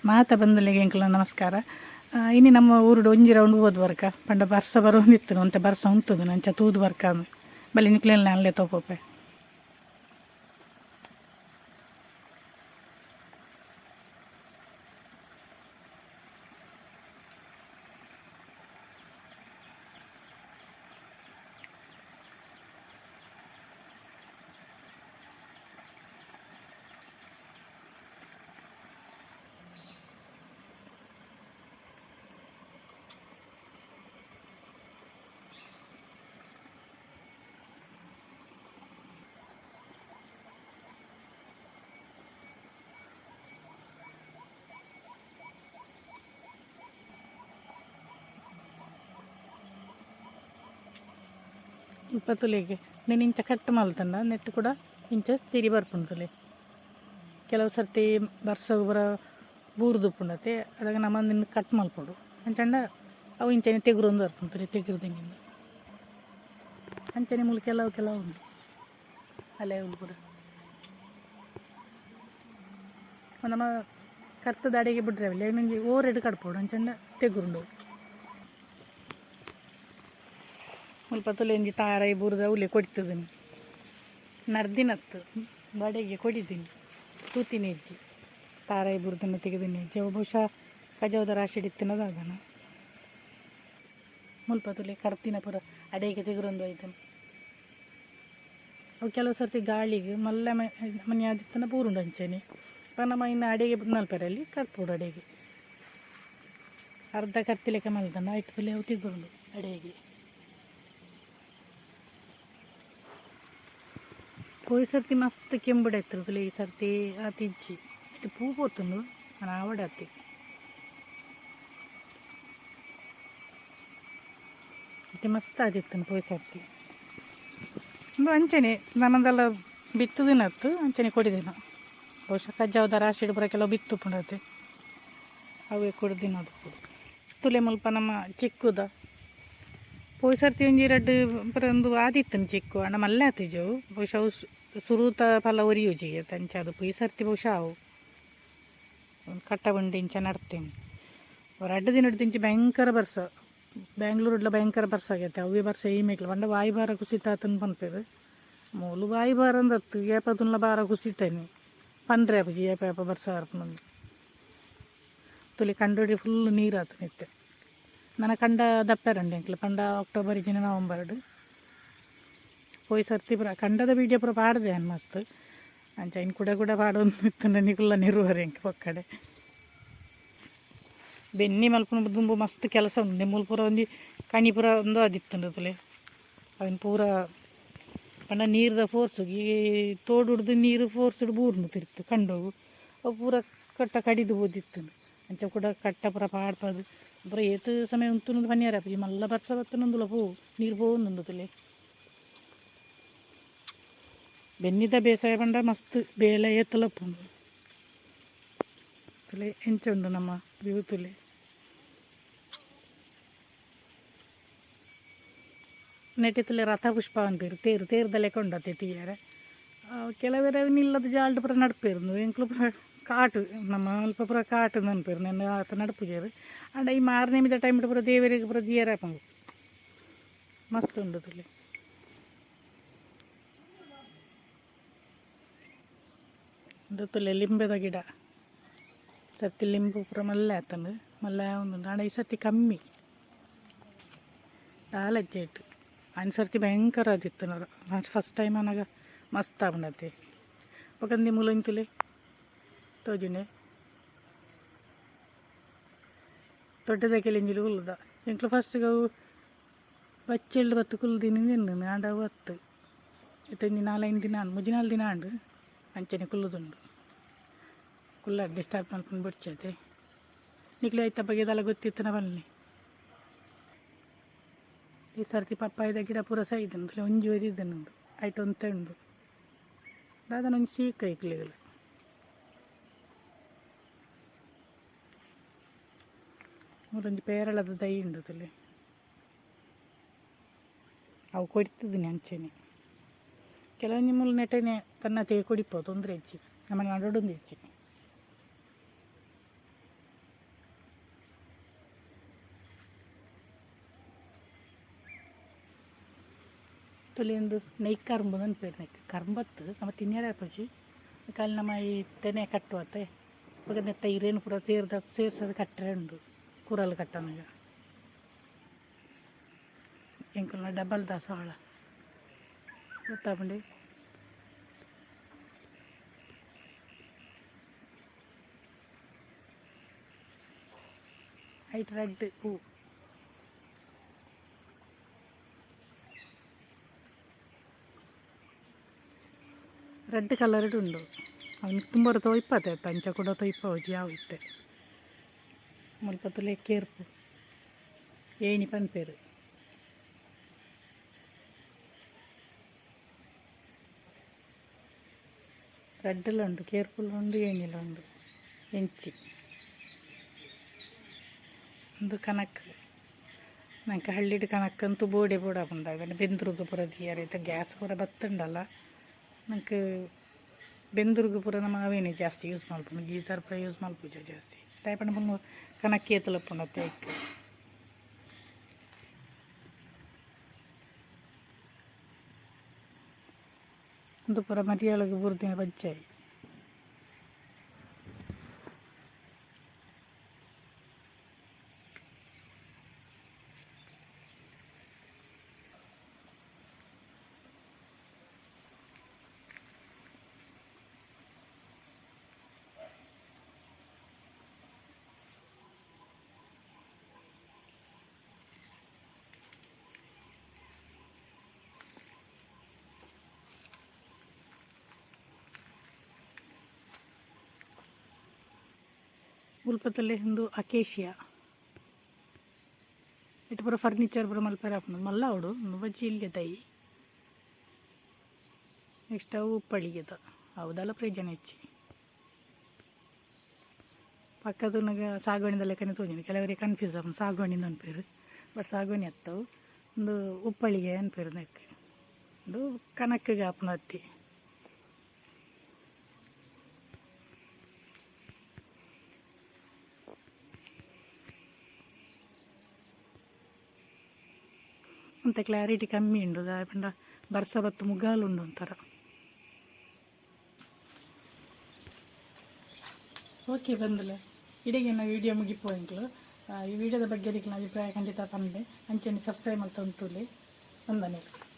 ಮಾತ ಬಂಧುಲೆಗ್ ಎಂಕಲ್ನ ನಮಸ್ಕಾರ. ಇನಿ ನಮ್ಮ ಊರುಡು ಒಂಜಿ ರೌಂಡ್ ಪೋದು ಬರ್ಕ ಪಂಡ ಬರ್ಸ ಬರೋಂದಿತ್ತು, ಒಂತೆ ಬರ್ಸ ಉಂತುದು ಅಂಚ ತೂದು ಬರ್ಕ ಬಲೆ ನಿಕ್ಲೆನ ಅಲ್ಲೇ ತೋಪೋಪೆ. ಮುಲ್ಪ ತುಲೆಗೆ ನೆನ್ ಇಂಚ ಕಟ್ ಮಲ್ತಂಡ ನೆಟ್ ಕೂಡ ಇಂಚ ಸಿರಿ ಬರ್ಪುಂಡು ತುಲೆ. ಕೆಲವು ಸರ್ತಿ ಬರ್ಸ ಪೂರ ಬೂರ್ದುಪ್ಪುಂಡತೆ, ಅದಾಗ ನಮ ನಿನ್ನ ಕಟ್ ಮಲ್ಪೊಡು. ಅಂಚಂಡ ಅವು ಇಂಚನೆ ತೆಗುರೊಂದು ಬರ್ಪುಂಡು ತುಲೆ, ತೆಗುರ್ದಿಂಗಿಂದ ಅಂಚನೆ ಮೂಲು ಕೆಲವು ಕೆಲವು ಉಂಡು ಅಲೆ ಉಂಡು ಪೂರ. ನಮ್ಮ ಕರ್ತದ ಅಡಿಗೆ ಬಿಡ್ರೆ ಒಂಜಿ ಓರೆಡ್ ಕಡ್ಪೊಡು, ಅಂಚಂಡ ತೆಗುರುಂಡು. ಮುಲ್ಪ ತುಲೆ ಒಂಜಿ ತಾರಾಯಿ ಬೂರ್ದ ಉಲೆ ಕೊಡಿತದನಿ ನರ್ದಿನತ್ತು ಬಡೆಗೆ ಕೊಡಿದ್ದೀನಿ ತೂತಿನ ಹೆಜ್ಜಿ ತಾರಾಯಿ ಬುರ್ದನ್ನು ತೆಗೆದಿನಿ ಹೆಜ್ಜೆ ಬಹುಶಃ ಕಜಾವದ ರಾಶಿ ಹಿಡಿತಿನದ ಅದನ. ಮುಲ್ಪ ತುಲೆ ಕರ್ತಿನ ಪೂರ ಅಡೆಗೆ ತೆಗುರೊಂದು ಐತನ. ಅವು ಕೆಲವು ಸರ್ತಿ ಗಾಳಿಗೆ ಮಲ್ಲ ಮನೆ ಆದಿತ್ತನ ಪೂರುಂಡು ಅಂಚನೆ. ನಮ್ಮ ಇನ್ನು ಅಡೆಗೆ ನಲ್ಪೆರಲ್ಲಿ ಕರ್ಪೋಡು, ಅಡೆಗೆ ಅರ್ಧ ಕರ್ತಿಲೆಕ್ಕ ಮಲ್ತಂಡ ಆಯ್ತು ತುಲೆ ಅವು ತಿಗುರುಂಡು ಅಡೆಗೆ. ಪೋಯಿ ಸರ್ತಿ ಮಸ್ತ್ ಕೆಂಬುಡೆ ಇತ್ತಿರ್ತಲೆ, ಈ ಸರ್ತಿ ಆತ್ ಇಜ್ಜಿ. ಇತ್ತೆ ಪೂ ಪೋತುಂಡು ಆವಡೆ ಅತ್ತಿ. ಇತ್ತೆ ಮಸ್ತ್ ಆದಿತ್ತುಂಡು ಪೋಯಿ ಸರ್ತಿ. ಉಂದು ಅಂಚನೆ ನನ್ನದೆಲ್ಲ ಬಿತ್ತುದಿನತ್ತು ಅಂಚನೆ ಕೊಡಿದಿನ. ಬಹುಶಃ ಕಜ್ಜಾವದ ರಾಶಿಡ್ ಪೂರ ಕೆಲವು ಬಿತ್ತು ಪುಂಡತೆ ಅವೇ ಕೊಡ್ದಿನ. ಅದು ತುಲೆ ಮುಲ್ಪ ನಮ್ಮ ಚಿಕ್ಕುದ ಪೋಯಿ ಸರ್ತಿ ಒಂಜಿ ರಡ್ಡ್ ಪೂರ ಒಂದು ಆದಿತ್ತುಂಡು ಚಿಕ್ಕು, ಆಂಡ ಮಲ್ಲೆ ಆತಿಜವು. ಬಹುಶಃ ಅವು ಸುರೂತ ಫಲ ಒರಿಯುಜಿ ಅಂಚ ಅದು ಈ ಸರ್ತಿ ಬಹುಶಃ ಅವು ಕಟ್ಟ ಬಂಡಿ ಇಂಚ ನಡ್ತೇನೆ. ರಡ್ಡ್ ದಿನಡ್ದಿಂಚಿ ಭಯಂಕರ ಬರ್ಸ, ಬ್ಯಾಂಗ್ಳೂರುಡ್ಲ ಭಯಂಕರ ಬರ್ಸ ಆಗೈತೆ. ಅವೇ ಬರ್ಸ ಈ ಮೇಕ್ಲ ಪಂಡ ವಾಯುಭಾರ ಕುಸಿತ ಆತನ್ ಪನ್ಪೆರ್. ಮೂಲು ವಾಯುಭಾರ ಅಂದತ್ತು ಏಪದುನ್ಲ ಬಾರ ಕುಸಿತೇನೆ ಪನ್ರೆ ಆಪುಜಿ ಏಪ ಏಪ ಬರ್ಸ ಬರ್ಪುಂಡು. ತುಲಿ ಕಂಡೋಡಿ ಫುಲ್ ನೀರು ಆತು ನಿತ್ತೆ. ನನ ಕಂಡ ದಪ್ಪೆರಂಡು ಎಂಕ್ಲು ಪಂಡ ಅಕ್ಟೋಬರ್ ಇಜಿನ ನವಂಬರ್ಡ್. ಪೋಯಿ ಸರ್ತಿ ಪೂರ ಕಂಡದ ವೀಡಿಯೋ ಪೂರ ಪಾಡ್ದೆ ಯಾನ್ ಮಸ್ತ್. ಅಂಚ ಇನ್ ಕುಡ ಕುಡ ಪಾಡೊಂದು ಇತ್ತುಂಡ ನಿಕುಲ್ಲ ನಿರುವರೆ ಎಂಕ್ ಪೊಕ್ಕಡೆ. ಬೆನ್ನಿ ಮಲ್ಪುನ ದುಂಬು ಮಸ್ತ್ ಕೆಲಸ ಉಂಡು. ಮೂಲು ಪೂರ ಒಂಜಿ ಕಣಿ ಪೂರ ಒಂದು ಅದಿತ್ತುಂಡು ತುಲೆ. ಅವೆನ್ ಪೂರ ಪಂಡ ನೀರ್ದ ಫೋರ್ಸ್ ಈ ತೋಡುಡ್ದು ನೀರು ಫೋರ್ಸ್ಡ್ ಬೂರ್ನು ತಿರ್ತು ಕಂಡೋಗು, ಅವು ಪೂರ ಕಟ್ಟ ಕಡಿದು ಪೋದಿತ್ತುಂಡು. ಅಂಚ ಕೂಡ ಕಟ್ಟ ಪೂರ ಪಾಡ್ಪದು ಪೂರ ಏತ್ ಸಮಯ ಉಂತುಂದು ಪನಿಯರ ಆಪುಜಿ. ಮಲ್ಲ ಬರ್ಸ ಬತ್ತುಂದುಲ ಪೋ ನೀರು ಪೋವೊಂದುಂಡು ತುಲೆ. ಬೆನ್ನಿದ ಬೇಸಾಯ ಪಂಡ ಮಸ್ತ್ ಬೇಲೆ ಏತುಲ ಉಪ್ಪುಂಡು ತುಲೆ. ಎಂಚ ಉಂಡು ನಮ್ಮ ವ್ಯೂ ತುಲೆ. ನೆಟೆ ತುಲೆ ರಥ ಪುಷ್ಪ ಪನ್ಪೆರ್, ತೇರು ತೇರ್ದ ಲೆಕ್ಕ ಉಂಡತೆ ತೂಯರೆ. ಕೆಲವೆರ್ ನಿಲ್ಲದ ಜಾಲ್ಡ್ ಪೂರ ನಡ್ಪೆರ್. ಎಂಕ್ಲು ಪೂರ ಕಾಟು, ನಮ್ಮ ಅಲ್ಪ ಪೂರ ಕಾಟು ಪನ್ಪೆರ್ ನೆನ್ನೆ ಆತ್ ನಡ್ಪುಜೆರ್. ಆಂಡ ಈ ಮಾರ್ನೆಮಿದ ಟೈಮ್ ಪೂರ ದೇವೆರೆಗ್ ಪೂರ ದಿಯರೆ ಆಪುಂಡು, ಮಸ್ತ್ ಉಂಡು ತುಲೆ. ಉಂದು ತುಲೆ ಲಿಂಬೆದ ಗಿಡ. ಸರ್ತಿ ಲಿಂಬು ಪೂರ ಮಲ್ಲೆ ಆತುಂಡು, ಮಲ್ಲೆ ಆವೊಂದುಂಡು. ಆಂಡ ಈ ಸರ್ತಿ ಕಮ್ಮಿ ದಾಲ ಇಜ್ಜೆಟ್. ಆಂಡ ಸರ್ತಿ ಭಯಂಕರ ಆದಿತ್ತು, ಫಸ್ಟ್ ಟೈಮ್ ಆನಗ ಮಸ್ತ್ ಆಪುಂಡತೆ. ಬೊಕ ಮೂಲು ತುಲೆ ತೋಜುಂಡೆ ದೊಡ್ಡದ ಕೆಲಿಂಜಿಲು ಕುಲ್ಲುದ. ಎಂಕ್ಲು ಫಸ್ಟ್ ಅವು ಬಚ್ಚೆಲ್ಡ್ ಬತ್ತು ಕುಲ್ದಿನಿ ನಿನ್ನ, ಆಂಡ ಅವು ಅತ್ತು ಇತ್ತೆ ಒಂಜಿ ನಾಲೈದು ದಿನ ಆಂಡ್, ಮೂಜಿ ನಾಲ್ ದಿನ ಆಂಡ್ ಅಂಚನೆ ಕುಲ್ಲುದುಂಡು. ಕುಲ್ಲ ಡಿಸ್ಟರ್ಬ್ ಮಲ್ಪುನ ಬೊಡ್ಚಿ ನಿಕ್ಲೆ ಐತ ಬಗ್ಗೆ ದಾಲ ಗೊತ್ತಿತ್ತನ ಬನ್ನಿ. ಈ ಸರ್ತಿ ಪಪ್ಪಾಯಿದ ಗಿಡ ಪೂರ ಸೈದುಂಡು, ಒಂಜಿ ಒರಿದುಂಡು, ಐಟ್ ಒಂತೆ ಉಂಡು. ದಾದನ ಒಂಜಿ ಸೀಕ್ ಐಕ್ಲೆಗ್. ಮೂಲೊಂಜಿ ಪೇರಳದ ದೈ ಉಂಡು ತುಲೆ, ಅವು ಕೊಡಿತದಿನಿ ಅಂಚೆನೆ. ಕೆಲವೊಂಜಿ ಮೂಲು ನೆಟನೆ ತನ್ನತೆ ಕೊಡಿಪೋ, ತೊಂದರೆ ಇಜ್ಜಿ, ನಮ್ಮ ನಡುಡೊಂದು ಇಜ್ಜಿ. ತುಲಿಯೊಂದು ನೆಯ್ ಕರ್ಂಬು ಪನ್ಪೆರ್ ನೆಕ್ ಕರ್ಂಬತ್ತ್ ನಮ ತಿನ್ಯರೆ ಆಪುಜಿ ಕಲ್ ನಮ ಈ ತೆನೆ ಕಟ್ಟುವತ್ತೆ ಬೊಕ ನೆತ್ತ ಇರೆನ್ ಪೂರ ಸೇರ್ದ ಸೇರ್ಸದ್ ಕಟ್ಟರೆ ಉಂಡು ಕುರಲ್ ಕಟ್ಟನಗ ಎಂಕಲ್ನ ಡಬಲ್ ದಾಸವಾಳ ಗೊತ್ತಾಪುಂಡೆ. ಐಟ್ ರಡ್ಡ್ ಪೂ. ರೆಡ್ ಕಲರ್ಡ್ ಉಂಡು ಅವೆನ್ ತುಂಬರ ತೊಯ್ಪತೆ ಅಂಚ ಕುಡ ತೊಯ್ಪವುಜಿ ಯಾವು ಇತ್ತೆ ಮುಲ್ಪ ತೂಲೆ ಕೇರ್ಪು ಏಣಿ ಪನ್ಪೆರ್. ರಡ್ಡ್ಲ ಉಂಡು ಕೇರ್ಪುಲ ಉಂಡು ಏಣಿಲ ಉಂಡು ಎಂಚಿ ಉಂದು ಕನಕ್ ನಂಕ್ ಹಳ್ಳಿಡ್ ಕನಕ್ ಅಂತೂ ಬೋಡೆ ಬೋಡಾಪುಂಡು ಅವೆನ್ ಬೆಂದ್ರುಗು ಪೂರ ದೀಯರೆ ಇತ್ತೆ ಗ್ಯಾಸ್ ಪೂರ ಬತ್ತುಂಡಲ ನಂಕ್ ಬೆಂದ್ರುಗು ಪೂರ ನಮ ಅವೇನೆ ಜಾಸ್ತಿ ಯೂಸ್ ಮಲ್ಪುನು ಗೀಸರ್ ಪೂರ ಯೂಸ್ ಮಲ್ಪುಜ ಜಾಸ್ತಿ ದಾಯೆ ಪಂಡ ಮುಲ್ಪ ಕನಕ್ ಏತುಲ ಉಪ್ಪುಂಡು ಅತೆ ಐಕ್. ಉಂದು ಪೂರ ಮರಿಯಲಗ್ ಬೂರ್ದಿನ ಬಜ್ಜೈ. ಮುಲ್ಪತ್ತಲ್ಲೇ ಉಂದು ಅಕೇಶಿಯಾ ಇತ್ತೆ ಪೂರ ಫರ್ನಿಚರ್ ಪೂರ ಮಲ್ಪೆರೆ ಆಪುಂಡು ಮಲ್ಲ ಆವೊಡು ಉಂದು ಬಜ್ಜಿ ಎಲ್ಯ ದೈ. ನೆಕ್ಸ್ಟ್ ಅವು ಉಪ್ಪಳಿಗೆದ ಅವು ದಾಲ ಪ್ರಯೋಜನ ಇಜ್ಜಿ. ಪಕ್ಕ ತೂನಗ ಸಾಗುವಾಣಿದ ಲೆಕ್ಕನೆ ತೋಜುಂಡು ಕೆಲವರಿಗೆ ಕನ್ಫ್ಯೂಸ್ ಆಪುಂಡು ಸಾಗುವಾಣಿ ಪನ್ಪೆರ್ ಬಟ್ ಸಾಗುವಾಣಿ ಅತ್ತ್ ಅವು ಉಂದು ಉಪ್ಪಳಿಗೆ ಪನ್ಪೆರ್ ನೆಕ್ಕ್ ಉಂದು ಕನಕ್ಗ್ ಆಪುನ ಅತ್ತಿ. ಒಂತೆ ಕ್ಲಾರಿಟಿ ಕಮ್ಮಿ ಉಂಡು ದಾಯೆ ಪಂಡ ಬರ್ಸ ಬತ್ತ್ ಮುಗಾಲ್ ಉಂಡು ಒಂಥರ. ಓಕೆ ಬಂದಲೆ ಇಡೆಗೆ ವಿಡಿಯೋ ಮುಗಿಪುವ ಎಂಕ್ಲು. ಈ ವಿಡಿಯೋದ ಬಗ್ಗೆ ನಿಕ್ಲೆನ ಅಭಿಪ್ರಾಯ ಖಂಡಿತ ಪನ್ಲೆ ಅಂಚನೆ ಸಬ್ಸ್ಕ್ರೈಬ್ ಮಲ್ತೊಂದು ತೂಲೆ. ವಂದನೆಲು.